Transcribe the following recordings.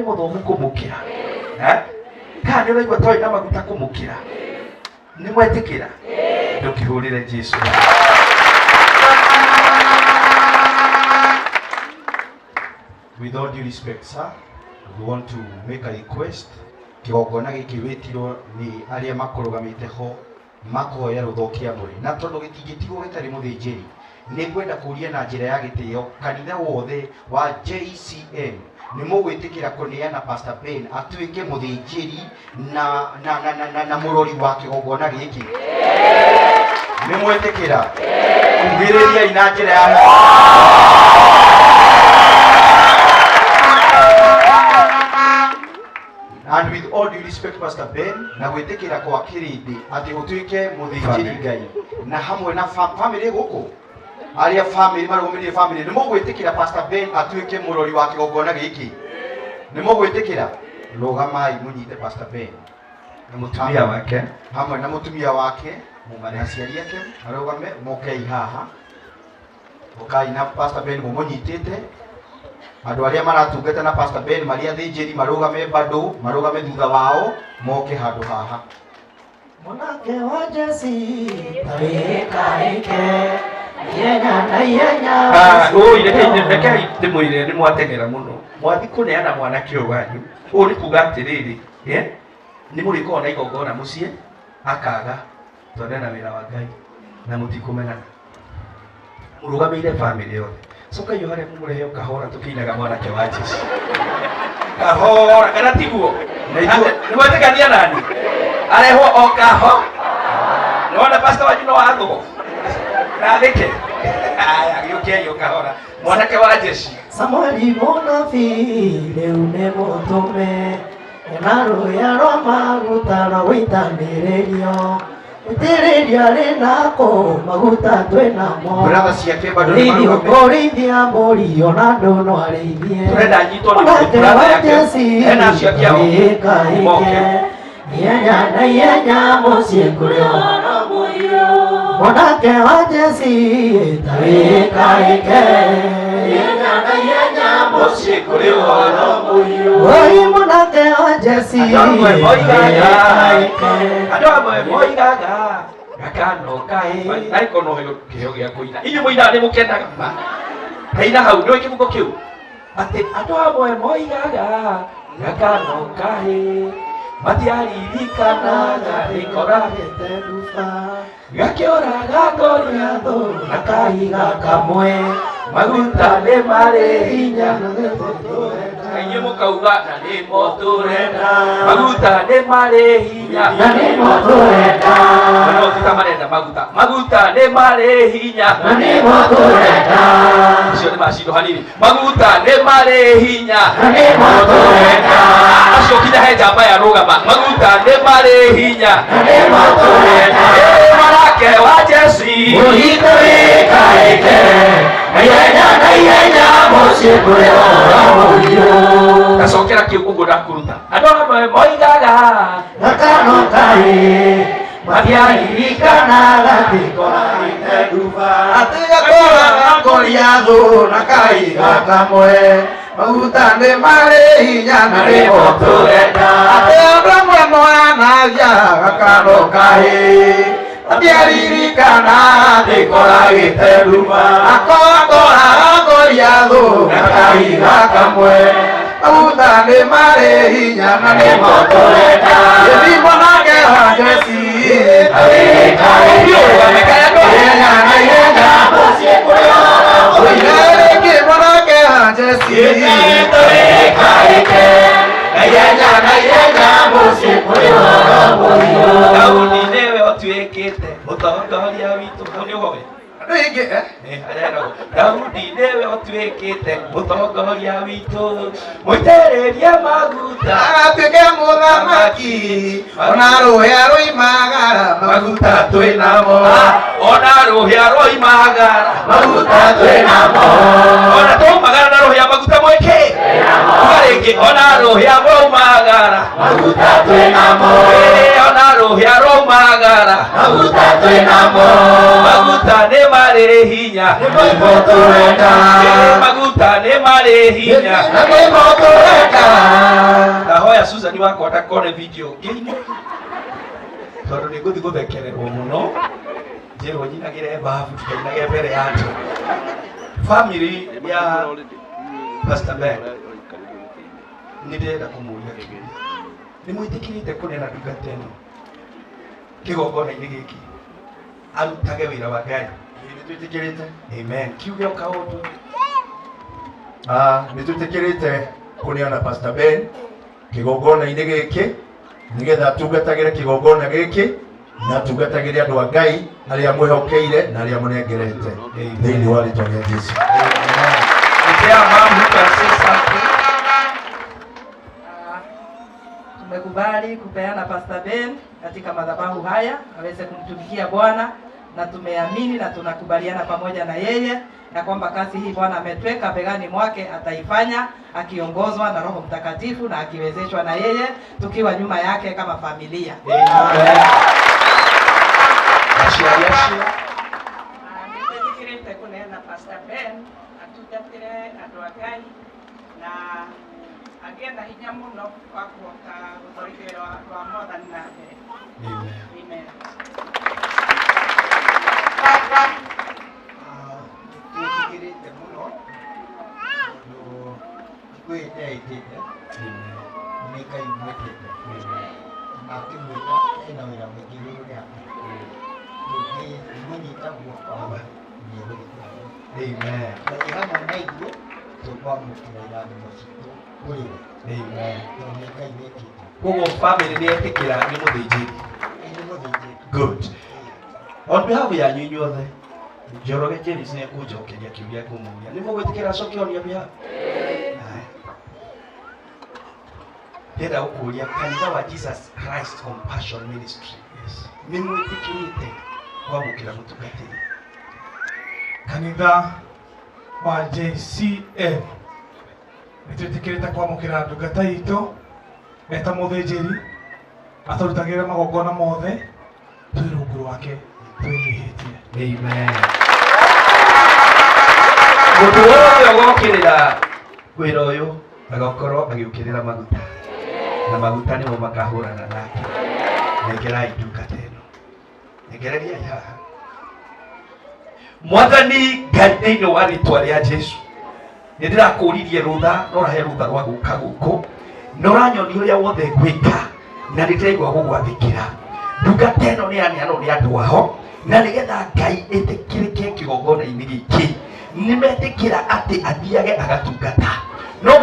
Mũthomu kũmũkĩra? Eh? Kana nĩ ũraigua toĩ na maguta kũmũkĩra? Nĩ mwetĩkĩra? Ndũkĩhũrĩre Jesu. With all due respect, sir, we want to make a request. Kĩgongona gĩkĩ wĩtirwo nĩ arĩa makũrũgamĩte ho makoya rũtha ũkĩamũre, na tondũ gĩtingĩtigwo gĩtarĩ mũthĩnjĩri, nĩ ngwenda kũria na njĩra ya gĩtĩo kanitha wothe wa JCM nĩ mũgwĩtĩkĩra kũneana Pastor Ben atuĩke mũthĩnjĩri na mũrori wa kĩgongona gĩkĩ? Nĩ mwĩtĩkĩra? Ugĩrĩriai na njĩra ya. And with all due respect, Pastor Ben, na gwĩtĩkĩra kwa kĩrĩndĩ atĩ ũtuĩke mũthĩnjĩri Ngai na hamwe na family gũkũ, arĩa family marũgamĩrĩire family, nĩ mũgwĩtĩkĩra Pastor Ben atuĩke mũrori wa kĩgongona gĩkĩ? Nĩ mũgwĩtĩkĩra? Rũgamai mũnyite Pastor Ben na mũtumia wake. Hamwe na mũtumia wake na aciari ake marũgame. Mokei haha, ũkai na Pastor Ben mũmũnyitĩte. Andũ arĩa maratungata na Pastor Ben marĩ athĩnjĩri marũgame bado, marũgame thutha wao, moke handũ haha. Mwanake wa Jesi tawĩkaĩke ihenya na ihenya. Ũi, rekei ndĩmwĩre, nĩ mwateng'era mũno mwathi kũneana mwanake ũyũ wanyu. Ũũ nĩ kuga atĩrĩrĩ, nĩ mũrĩkorwo na igongona mũciĩ akaga tondũ na wĩra wa Ngai na mũtikũmenana, mũrũgamĩire family yothe. Cokai o harĩa mũmũrehe o kahora, tũkĩinaga mwanake wa Jesu kahora, kana tiguo? Na ithuĩ- Nĩ mwetĩkania nani arehwo o kaho? Nĩwona pastor wanyu no wathwo na thĩke. Aya, gĩũkei o kahora, mwanake wa Jesu. Samueli mũnabii rĩu nĩ mũtũme na rũya rwa maguta rwa gũitanĩrĩrio, gũitĩrĩria rĩ nako maguta twĩ namo. Brother ciake bado nĩ Rĩithio marũgame. Kũrĩithia mbũri ona andũ no arĩithie. Tũrenda nyitwo nĩ Mwanake brother wa yake. Jesi Hena acio angĩ ao. wĩkaĩke Moke. Ihenya na ihenya mũciĩ kũrĩ ũhoro mũhiũ. Mwanake wa Jesi tawĩkaĩke ihenya na ihenya mũciĩ kũrĩ ũhoro mũhiũ. Oi, mwanake wa Jesi Andũ amwe moigaga wĩkaĩke. Andũ amwe moigaga gakano kaĩ narĩko no heo kĩheo gĩa kũina. Inyuĩ mũinaga nĩ mũkenaga ma kaina hau nĩũĩ kĩbungo kĩu atĩ andũ amwe moigaga gakano kahĩ matiaririkanaga rĩkoragĩte nduba gakĩũraga Goliathũ na kahiga kamwe. Maguta nĩ marĩ hinya, inyuĩ mũkauga na nĩmo tũrenda. Maguta nĩ marĩ hinya. Na nĩmo tũrenda. No ti ta marenda maguta. Maguta nĩ marĩ hinya. Na nĩmo tũrenda. Acio nĩ macindo hanini. Maguta nĩ marĩ hinya. Na nĩmo tũrenda. Acio kinya he njamba ya rũgama. Maguta nĩ marĩ hinya. Na nĩmo tũrenda. Ĩ, mwanake wa Jesi. Mũhito wĩkaĩke na ihenya na ihenya mũciĩ kũrĩ ũhoro mũhiũ. Gacokera kĩu ũguo ndakũruta. Andũ amwe moigaga gakano kaĩ matiaririkanaga tĩkoragĩte nduba atĩ gakoraga Goliathũ na kahiga kamwe. Maguta nĩ marĩ hinya na nĩmo tũrenda. Atĩ andũ amwe moyanagia gakano kahĩ matiaririkana tĩkoragĩte nduma akoraga Goliathũ na kahiga kamwe. Maguta nĩ marĩ hinya na nĩmo tũrenda. Ĩthi mwanake wa Jesi ihenya na ihenya mũciĩ kũrĩ ũhoro Oire rĩngĩ mwanake wa Jesi wĩkaĩke na ihenya na ihenya mũciĩ kũrĩ ũhoro mũhiũ. Daudi nĩwe ũtuĩkĩte mũtongoria witũ. Hau nĩ ũhoe. Andũ aingĩ, eh? Eh, harĩa Daudi nĩwe ũtuĩkĩte mũtongoria witũ, mũitĩrĩrie maguta agatuĩke mũthamaki, ona rũhĩa rũimagara maguta twĩ namo. Ona rũhĩa rũimagara maguta twĩ namo. Ona twaumagara na rũhĩa maguta mwĩkĩ. Uga rĩngĩ ona rũhĩa rwaumagara. Maguta twĩnamo. Ĩĩ, ona rũhĩa rwaumagara. Maguta twĩnamo. Maguta nĩ marĩ hinya. Nĩmo tũrenda. Ĩĩ, maguta nĩ marĩ hinya. Na nĩmo tũrenda. Ndahoya Susan wakwa ndakone video ngĩine tondũ nĩ ngũthiĩ gũthekererwo mũno njĩrwo nyinagĩre babu ndikainage mbere ya andũ. Family ya Pastor Ben nĩ ndĩrenda kũmũria kĩũria, nĩ mwĩtĩkĩrĩte kũneana ndungata ĩno kĩgongona-inĩ gĩkĩ arutage wĩra wa Ngai? Nĩ twĩtĩkĩrĩte. Amen. Kiuge o kaũndũ. Nĩ twĩtĩkĩrĩte kũneana Pastor Ben kĩgongona-inĩ gĩkĩ nĩgetha atungatagĩre kĩgongona gĩkĩ na atungatagĩre andũ a Ngai arĩa mwĩhokeire na arĩa mũnengerete thĩinĩ wa rĩtwa rĩa Jesu. Is there a mom who can say something? Tumekubali kupeana Pastor Ben katika madhabahu haya aweze kumtumikia Bwana, na tumeamini na tunakubaliana pamoja na yeye ya kwamba kazi hii Bwana ametweka begani mwake ataifanya akiongozwa na Roho Mtakatifu na akiwezeshwa na yeye, tukiwa nyuma yake kama familia. Amen. Aciari acio. Nĩtwĩtĩkĩrĩte kũneana Pastor Ben atungatĩre andũ a Ngai na agĩe na hinya mũno wa kũhota gũtwarithia wĩra wa Mwathani na mbere. Amen. Twĩtĩkĩrĩte mũno tondũ thikũ ĩĩ nĩaĩtĩte nĩ Ngai mwĩtĩte na akĩmwĩta ena wĩra mũingĩ igũrũ rĩake, tũngĩmũnyita guoko nĩegũthiĩ kũraihu. Amen. Na ĩ hamwe na ithuĩ tũkwamũkĩra irathimo citũ kũrĩ we. Amen. Tondũ nĩ Ngai wĩkĩte. Koguo family nĩ etĩkĩra nĩ mũthĩnjĩri. Ĩ nĩ mũthĩnjĩri. Good. On behalf yanyu inyuothe, Njoroge James nĩ ekũnjokeria kĩũria ngũmũria. Nĩ mũgwĩtĩkĩra acoke on your behalf? Haya. Ndĩrenda gũkũria kanitha wa Jesus Christ Compassion Ministry. Nĩ mwĩtĩkĩrĩte kwamũkĩra mũtungatĩri? Kanitha wa JCM nĩ twĩtĩkĩrĩte kwamũkĩra ndungata itũ eta mũthĩnjĩri atũrutagĩre magongona mothe twĩ rungu rwake twĩnyihĩtie. Amen. Mũndũ wothe ũgokĩrĩra wĩra ũyũ agakorwo agĩũkĩrĩra maguta, na maguta nĩmo makahũrana nake. Nengerai ndungata ĩno, nengereriai haha. Mwathani Ngai, thĩinĩ wa rĩtwa rĩa Jesu, nĩ ndĩrakũririe rũtha na ũrahe rũtha rwa gũka gũkũ na ũranyonia ũrĩa wothe ngwĩka na nĩ ndĩraigua gũgwathĩkĩra. Ndungata ĩno nĩ yaneanwo nĩ andũ ao na nĩgetha Ngai ĩtĩkĩrĩke kĩgongona-inĩ gĩkĩ, nĩmetĩkĩra atĩ athiage agatungata, no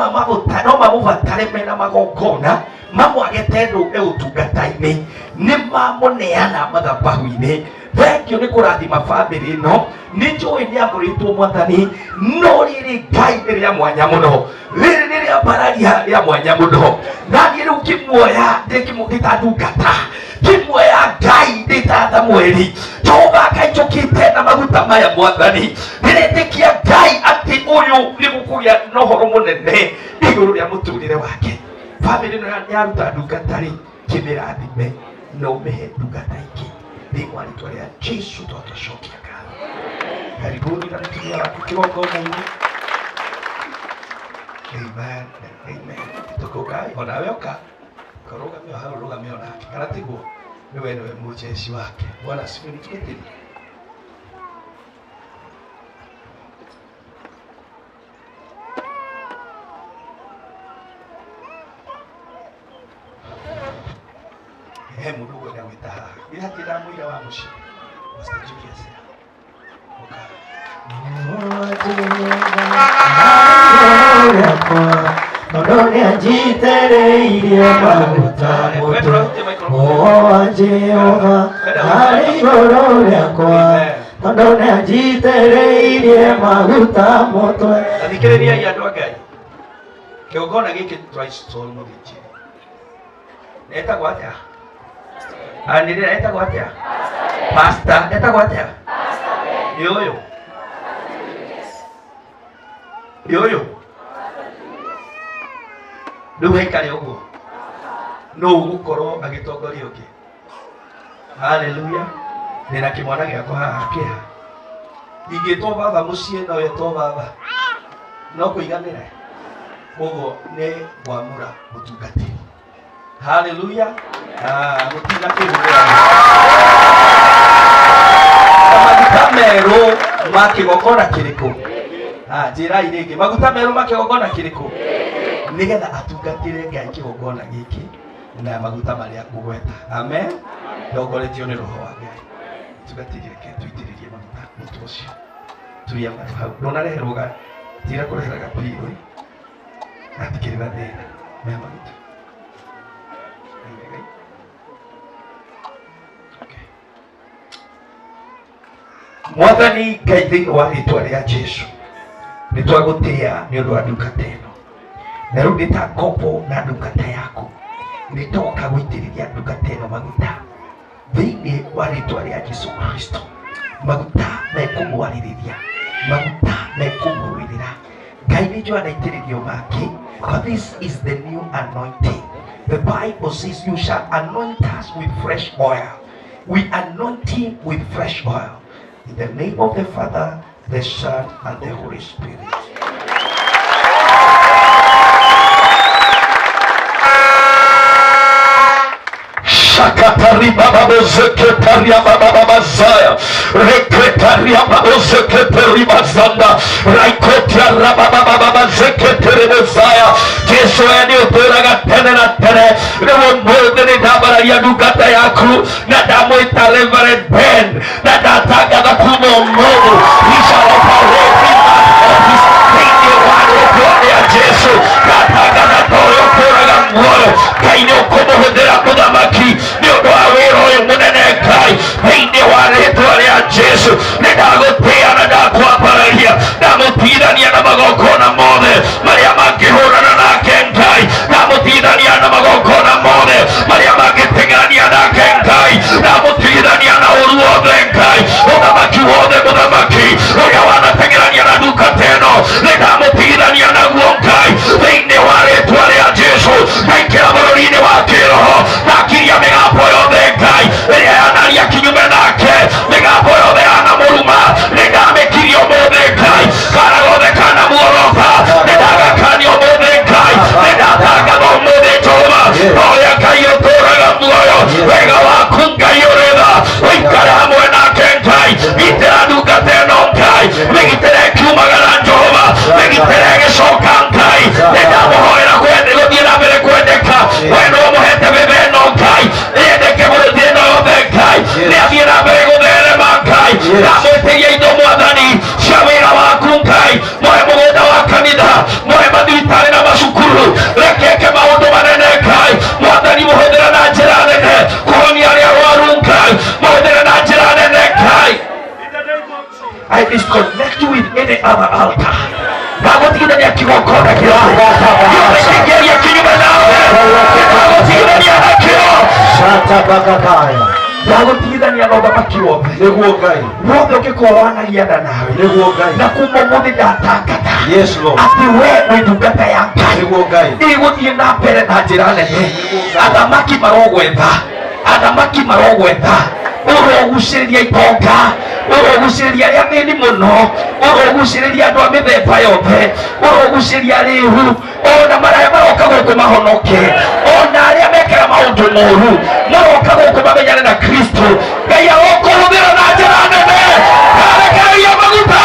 mamũbatare mena magongona mamwage tendũ ũtungata-inĩ, nĩ mamũneana mathabahu-inĩ. Thengio nĩ kũrathima bamĩrĩ ĩno, nĩ njũĩ nĩ amũrĩtwo Mwathani, no rĩrĩ Ngai nĩ rĩa mwanya mũno, rĩrĩ nĩ rĩa mbararia rĩa mwanya mũno. Na niĩ rĩu ngĩmuoya ndĩ ta ndungata, ngĩmuoya Ngai ndĩ ta Thamueli, Jehova Ngai njũkĩte na maguta maya Mwathani, ndĩretĩkia Ngai atĩ ũyũ nĩ gũkũgĩa na ũhoro mũnene igũrũ rĩa mũtũrĩre wake. Bamĩrĩ ĩno yaruta ndungata rĩ, kĩmĩrathime na ũmĩhe ndungata ingĩ thĩinĩ wa rĩtwa rĩa Jesu twatũcokia ngatho. Karibuni na mũtumia waku kĩgongona-inĩ. Amen. Amen. Tũkũkai onawe ũka karũgame o hau, rũgame o nake, kana tiguo? Nĩwe nĩwe mũjeci wake. Bwana asifiwe. Nĩtũgĩtĩri. He mũndũ ũkwenda gwĩta haha, nĩ hatirĩ ndamũira wa mũciĩ. Pastor Julius, ũka. Tondũ nĩanjitĩrĩirie maguta mũtwe wa Jehova harĩ igũrũ rĩakwa, tondũ nĩanjitĩrĩirie maguta mũtwe. Thikĩrĩriai andũ a Ngai, kĩgongona gĩkĩ tũrainstall mũthĩnjĩri etagwo atĩa? Anĩrĩra, etagwo atĩa? Pastor etagwo atĩa? Nĩ ũyũ, nĩ ũyũ. Rĩu haikare ũguo nũ ũgũkorwo agĩtongoria ũngĩ. Haleluya. Ndĩna kĩmwana gĩakwa haha kĩha ingĩtwo baba mũciĩ no etwo baba no kũiganĩre koguo nĩ ngwamũra mũtungatĩri. Haleluya. Gũtirĩ na kĩndũ maguta merũ ma kĩgongona kĩrĩkũ? Njĩrai rĩngĩ, maguta merũ ma kĩgongona kĩrĩkũ? Nĩgetha atungatĩre Ngai kĩgongona gĩkĩ na maguta marĩa ngũgweta. Amen. Ndongoretio nĩ roho wa Ngai. Tungatĩri, reke tũitĩrĩrie maguta mũtwe ũcio, turia maru hau ndũnareherwo ga tira kũrehera gapirũ gatikĩrĩ na thĩna me maguta. Okay. Mwathani Ngai, thĩinĩ wa rĩtwa rĩa Jesu nĩ twagũtĩĩa nĩ ũndũ wa ndungata ĩno, na rĩu ndĩ ta ngombo na ndungata yaku nĩ ndoka gũitĩrĩria ndungata ĩno maguta thĩinĩ wa rĩtwa rĩa Jesu Kristo. Maguta mekũmwarĩrĩria, maguta mekũmũrũĩrĩra. Ngai nĩ njũa anaitĩrĩrio mangĩ, for this is the new anointing. The Bible says you shall anoint us with fresh oil. We anoint him with fresh oil in the name of the Father, the Son and the Holy Spirit. Shakatari baba bozeketaria baba baba zaya reketaria baba zeketeri bazanda raikotia raba baba baba zeketere bozaya. Jesu we nĩ ũtũraga tene na tene, rĩu ũmũthĩ nĩ ndambararia ndungata yaku na ndamwĩta Reverend Ben na ndatangatha kuma ũmũthĩ he shall operate in that office thĩinĩ wa rĩtwa rĩa Jesu. Ndatangatha ta ũrĩa ũtũraga muoyo, Ngai nĩ ũkũmũhũthĩra mũthamaki nĩ ũndũ wa wĩra ũyũ mũnene. Ngai, thĩinĩ wa rĩtwa rĩa Jesu nĩ ndagũtĩĩa na ndakwambararia, ndamũtigithania na magongona mothe marĩa mangĩhũrana nake. Ngai, ndamũtigithania na magongona mothe marĩa mangĩteng'erania nake. Ngai, ndamũtigithania na ũru wothe. Ngai, ũthamaki wothe, mũthamaki ũrĩa wanateng'erania na ndungata ĩno nĩ ndamũtigithania naguo. Ngai, thĩinĩ wa rĩtwa rĩa Jesu, ndaingĩra bũrũri-inĩ wa kĩroho ndakiria mĩgambo yothe, Ngai, ĩrĩa yanaria kinyume nake, mĩgambo yothe yanamũruma nĩ ndamĩkiria ũmũthĩ. Ngai, kana gothe kana muorota nĩ ndagakania ũmũthĩ. Ngai, nĩ ndatangatha ũmũthĩ, Jehova, ũrĩa Ngai ũtũraga muoyo, wega waku Ngai ũrĩ tha ũikare hamwe nake. Ngai, gitĩra ndungata ĩno. Ngai, mĩgitĩre kiumagara. Jehova, mĩgitĩre gĩcoka. Ngai, nĩ ndamũhoera gũthiĩ na mbere kwendeka. We no mũhete mĩbe ĩno, Ngai, yendeke bũrũri ĩno yothe. Ngai, nĩ athiĩ na mbere gũtherema. Ngai, ndamwĩtĩria indo, Mwathani, cia wĩra waku. Ngai, moe mũgũnda wa kanitha, moe mathibitarĩ na macukuru, rekeke maũndũ manene. Ngai, Mwathani, mũhũthĩre na njĩra nene kũhonia arĩa arwaru. Ngai, mũhũthĩre na njĩra nene. Ngai, I disconnect you with any other altar. Ndagũtigithania kĩgongona gĩothe gĩothe kĩngĩaria kinyume nawe, ndagũtigithania nakĩo. Shatabakakaya. Ndagũtigithania na ũthamaki wothe Nĩguo Ngai. wothe ũngĩkorwo wanagiana nawe. Nĩguo Ngai. Na kuma ũmũthĩ ndatangatha Yes, Lord. atĩ we wĩ ndungata ya Ngai. Nĩguo Ngai. Ĩgũthiĩ na mbere na njĩra nene. Athamaki marogwetha, athamaki marogwetha, ũrogucĩrĩria itonga, ũrogucĩrĩria arĩa athĩni mũno, ũrogucĩrĩria andũ a mĩthemba yothe, ũrogucĩrĩria arĩhu ona marĩa maroka gũkũ mahonoke, ona arĩa mekaga maũndũ moru maroka gũkũ mamenyane na Kristo. Ngai arokũhũthĩra na njĩra nene. Arekereria maguta,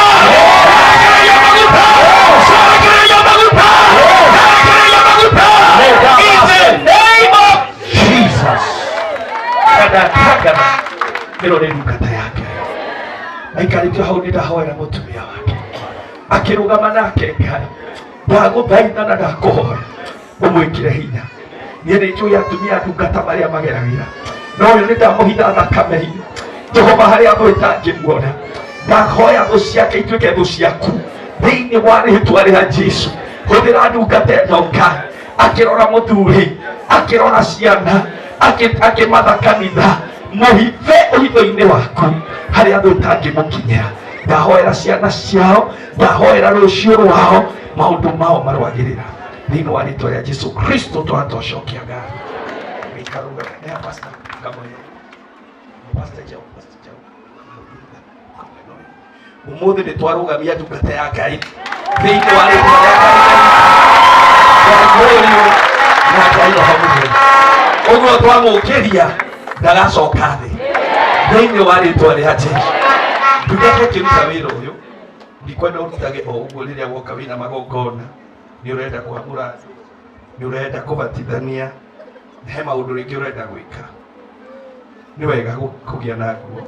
arekereria maguta, arekereria maguta, arekereria maguta in the name of Jesus. Ndatangatha ĩno nĩ ndungata yake aikarĩte hau, nĩ ndahoera mũtumia wake akĩrũgama nake. Ngai, ndagũthaitha na ndakũhoya ũmwĩkĩre hinya. Niĩ nĩ njũĩ atumia ndungata marĩa mageragĩra, no ũyũ nĩ ndamũhitha thakame-inĩ, Jehova, harĩa thũ ĩtangĩmuona. Ndahoya thũ ciake ituĩke thũ ciaku thĩinĩ wa rĩtwa rĩa Jesu. Hũthĩra ndungata ĩno, Ngai, akĩrora mũthuri, akĩrora ciana, akĩmatha kanitha, mũhithe ũhitho-inĩ waku harĩa thũ ĩtangĩmũkinyĩra. Ndahoera ciana ciao, ndahoera rũciũ rwao, maũndũ mao marwagĩrĩra. Thĩinĩ wa rĩtwa rĩa Jesu Kristo twatocokia ngatho. Gĩikaruga nĩ pastor kamwe. Pastor Jau, Pastor Jau. Ũmũthĩ nĩ twarũgamia ndungata ya Ngai thĩinĩ wa rĩtwa rĩa Ngai Mũriũ na Ngai Roho Mũtheru. Ũguo twamũkĩria ndagacoka thĩ thĩinĩ wa rĩtwa rĩa Jesu. Ndungata ĩkĩruta wĩra ũyũ ndikwenda ũrutage o ũguo rĩrĩa woka wĩna magongona nĩ ũrenda kwamũra andũ nĩ ũrenda kũbatithania he maũndũ rĩngĩ ũrenda gwĩka nĩ wega kũgĩa na nguo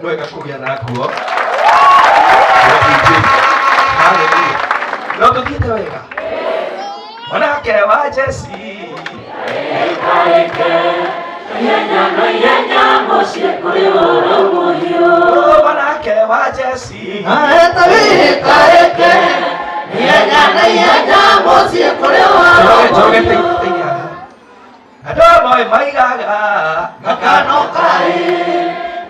nĩ wega kũgĩa na nguo ya injili. Hallelujah. No tũthiĩte wega mwanake wa Jesi Oh, mwanake wa Jesi Njoroge, teithia haha. Andũ amwe maigaga Gakano kaĩ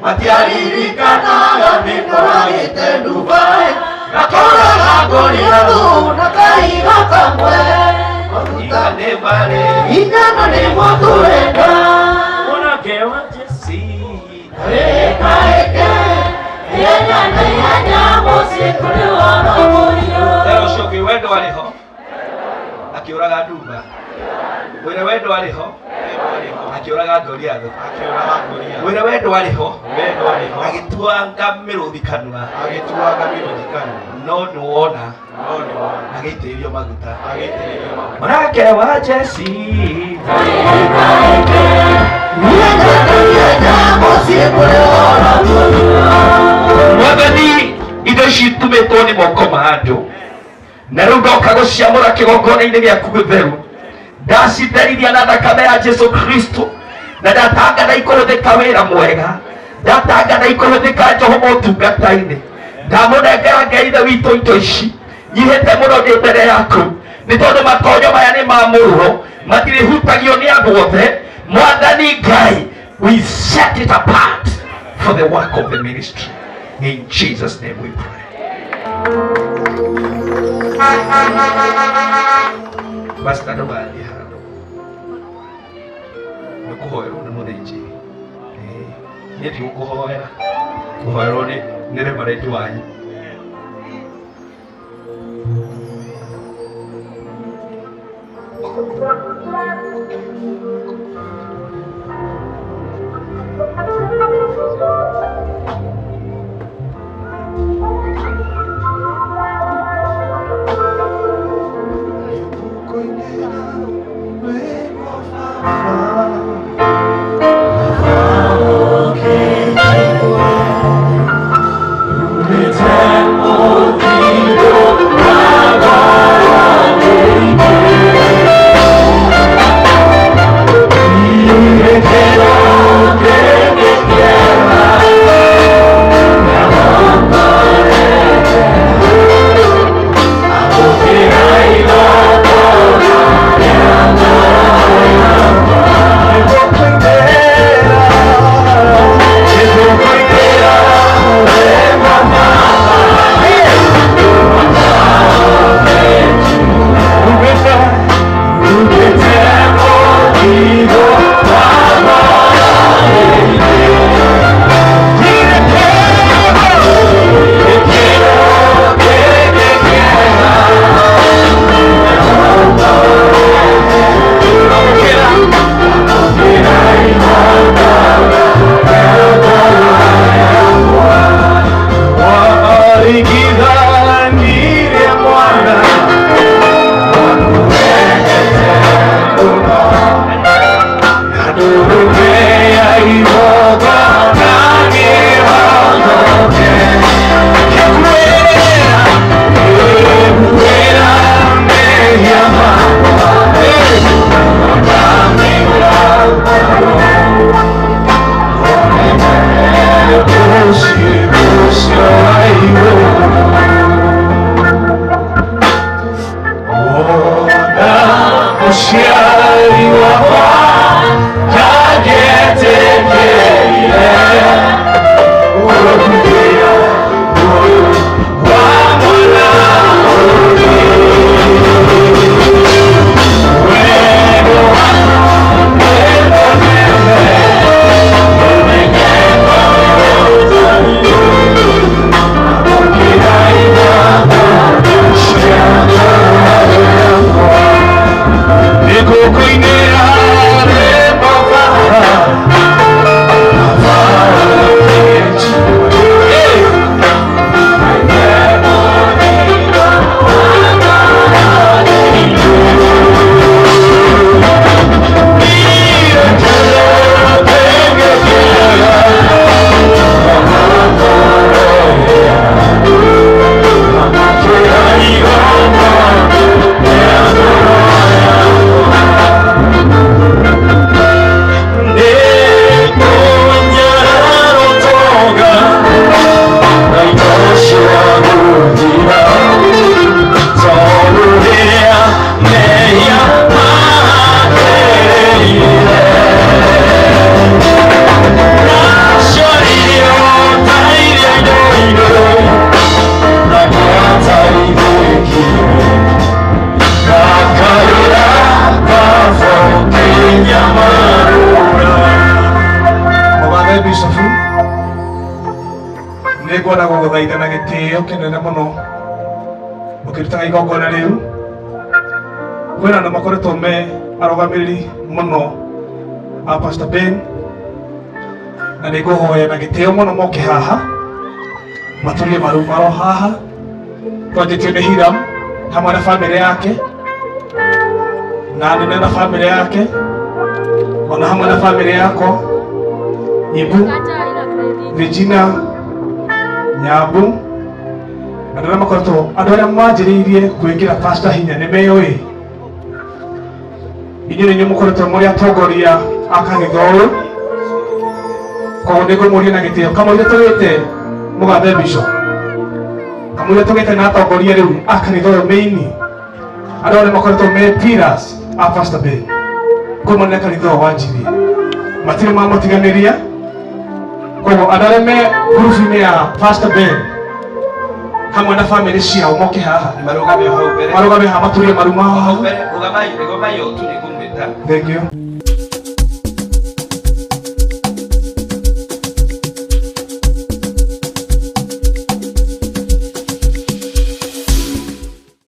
matiaririkanaga nĩkoragĩte Dubai gakoraga Goliathu na kahiga kamwe iga nĩ marĩ inyana nĩguo tũrenda mwanake wa Jesi ĩkaĩke ihenya na ihenya mũciĩ kũrĩ ũhoro mũhiũ. Tera ũcio ũngĩ wendo arĩ ho akĩũraga ndumba mwĩre wendo arĩ ho akĩũraga Goliathu mwĩre wendo arĩ ho agĩtuanga mĩrũthi kanua Agĩtuanga mĩrũthi kanua. no nĩ wona No nĩ wona. agĩitĩrĩrio maguta Agĩitĩrĩrio maguta. mwanake wa Jesi Ihenya na ihenya mũciĩ kũrĩ ũhoro mũhiũ. Mwathani indo ici itumĩtwo nĩ moko ma andũ na rĩu ndoka gũciamũra kĩgongona-inĩ gĩaku gĩtheru ndacitheriria na thakame ya Jesu Kristo na ndatangatha ikũhũthĩka wĩra mwega ndatangatha ikũhũthĩka njoho motungata-inĩ ndamũnengera Ngai ithe witũ indo ici nyihĩte mũno ndĩ mbere yaku nĩ tondũ matonyo maya nĩ mamũrwo matirĩhutagio nĩ andũ othe Mwathani Ngai, we set it apart for the work of the ministry. In Jesus' name we pray. Pastor ndũgathiĩ handũ nĩ kũhoerwo nĩ mũthĩnjĩri. Niĩ ndigũkũhoera kũhoerwo nĩ reverend wanyu. Thank you. Mũgathe Bishofu, nĩ ngwenda gũgũthaitha na gĩtĩo kĩnene mũno ũkĩrutaga igongona rĩu. Kwĩna andũ makoretwo me arũgamĩrĩri mũno a Pastor Ben, na nĩ ngũhoya na gĩtĩo mũno moke haha maturie maru maro haha. Twanjĩtio nĩ Hiram hamwe na bamĩrĩ yake, na nene na bamĩrĩ yake, ona hamwe na bamĩrĩ yakwa, Ibu Regina Nyambu, andũ arĩa makoretwo, andũ arĩa manjĩrĩirie gwĩkĩra pastor hinya nĩ meyoĩ. Inyuĩ nĩ inyuĩ mũkoretwo mũrĩ atongoria a kanitha ũyũ, koguo nĩ ngũmũria na gĩtĩo kamũira tũgĩte mũgathe bishop, kamũira tũgĩte na atongoria rĩu a kanitha ũyũ maini, andũ arĩa makoretwo me pillars a Pastor Ben kuma na kanitha ũyũ wanjirie matirĩ mamũtiganĩria. Koguo andũ arĩa me ngurubu-inĩ ya Pastor Ben hamwe na bamĩrĩ ciao moke haha. Marũgame hau mbere. Marũgame haha maturie maru mao Hau haha. mbere, rũgamai, rũgamai o tu nĩngũmwĩta. Thank you.